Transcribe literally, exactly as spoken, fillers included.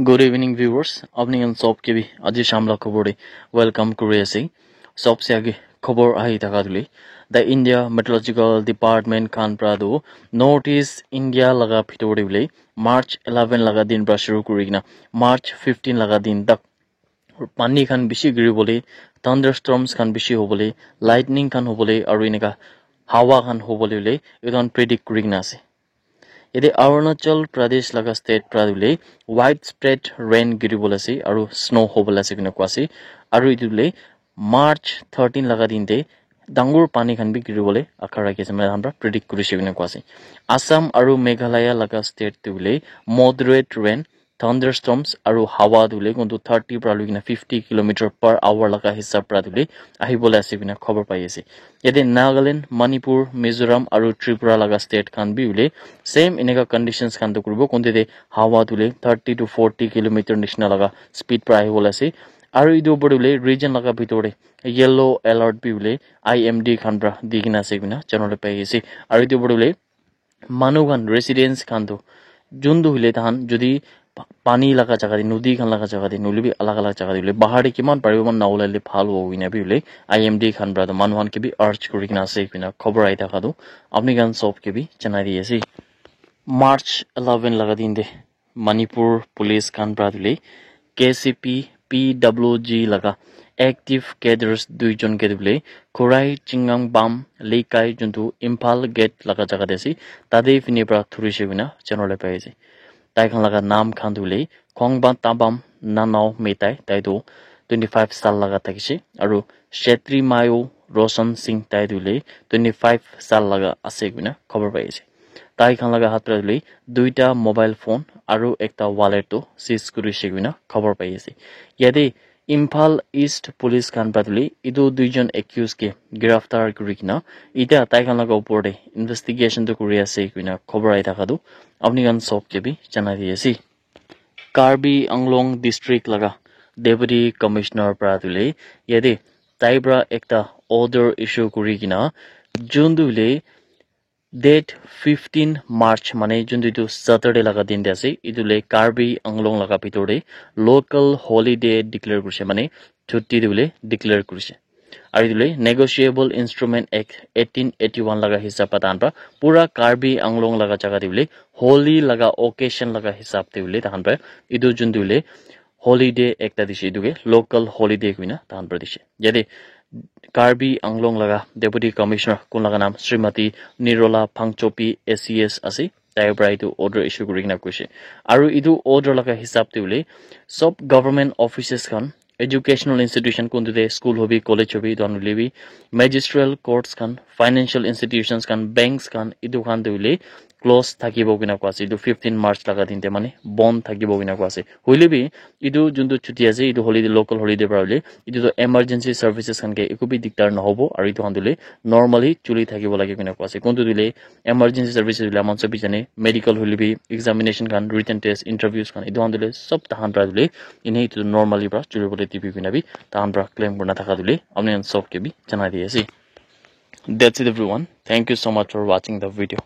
Good evening, viewers. Apni khan sob ke bhi aji sham la khobor de welcome kuri ase. Sob se age khobor ahi thaka dule, the India Meteorological Department khan pra tu North East India laga bhitor de bole March eleven laga din pra shuru kuri kena March fifteen laga din tak pani khan bishi giri bole, thunderstorms khan bishi hobole, lightning khan hobole, aru eneka hawa khan hobole bole etu khan predict kuri kena ase. Yate Arunachal Pradesh laga state pra tu le widespread rain giri bole ase aru snow hobole ase kena koa ase. Aru etu le March thirteen laga din te dangor pani khan bi giri bole akha rakhi ase, mane, hamra predict kuri ase kena koa ase. Assam aru Meghalaya laga state tu le moderate rain, thunderstorms aru hawa tu le kuntu thirty pra lui kena fifty kilometer per hour laga hisab pra tu le ahi bole ase kena khobor pai ase. Yate Nagaland, Manipur, Mizoram aru Tripura laga state khan bi hoile same eneka conditions khan tu kuribo, kuntu te hawa tu le thirty to forty kilometer nishina laga speed pra ahi bole ase. Aru etu opor tu le region laga bhitor te yellow alert bi hoile I M D khan pra di kena ase kena janole pai ase. Aru etu opor tu le manu khan, residents khan tu, jun tu hoile tahan jodi pa-, pani laga jaga te, nodi khan laga jaga te, nohoile bi alag alag jaga te hoile bahar te kiman paribo man na ulai le bhal hobo koina bi hoile I M D khan pra tu manu khan ke bi urge kuri kena ase koina khobor ahi thaka tu apni khan sob ke bi janai di ase. March eleven laga din te Manipur police khan pra tu le K C P P W G laga active cadres duijon ke tu le Khurai Chingang Bam Leikai juntu Imphal gate laga jaga te ase, tate fini pra thurise koina janole pai ase. Tai khan laga naam khan tu le Khongba Tabam Nanao Metai, tai tu twenty five saal laga thakise, aru Shetri Mayo Roshan Singh, tai tu le twenty five saal laga ase koina khobor pai ase. Tai khan laga hath pra tu le duita mobile phone aru ekta wallet tu seize kurise koina khobor pai ase. Yate Imphal East Police khan pra tu le etu duijon accused ke giraftar kuri kena, itya tai khan laga upor te investigation tu kuri ase koina khobor ahi thaka tu apni khan sob ke bi janai di ase. Karbi Anglong District laga Deputy Commissioner pra tu le yate tai pra ekta order issue kuri kena, jun tu le date fifteen March, mane jun tu etu Saturday laga din te ase, etu le Karbi Anglong laga bhitor te local holiday declare kurise, mane chutti tu le declare kurise. Aru etu le Negotiable Instrument Act eighteen eighty one laga hisab pra tahan pra pura Karbi Anglong laga jaga te hoile Holi laga occasion laga hisab te hoile tahan pra etu jun tu hoile holiday ekta dise, etu ke local holiday koina tahan pra dise. Yate Karbi Anglong laga Deputy Commissioner kun laga naam Srimati Nirola Phangchopi A C S ase, tai pra etu order issue kuri kena koise. Aru etu order laga hisab te hoile sob government offices khan, educational institution kuntu te school hobi, college hobi, etu khan hoile bi, magisterial courts khan, financial institutions khan, banks khan, etu khan tu hoile close thakibo koina koa ase. Etu fifteen March laga din te mane bond thakibo koina koa ase. Hoile bi etu juntu chutti ase, etu holiday, local holiday pra hoile etu tu emergency services khan ke eku bi diktar nahobo, aru etu khan tu hoile normally chuli thakibo lage koina koa ase. Kuntu tu hoile emergency services hoile aman sob bi jane, medical hoile bi, examination khan, written test, interviews khan, etu khan tu hoile sob tahan pra tu hoile ene etu normally pra chuli bole dibi koina bi tahan pra claim kurina thaka tu hoile apni khan sob ke bi janai di ase. That's it, everyone. Thank you so much for watching the video.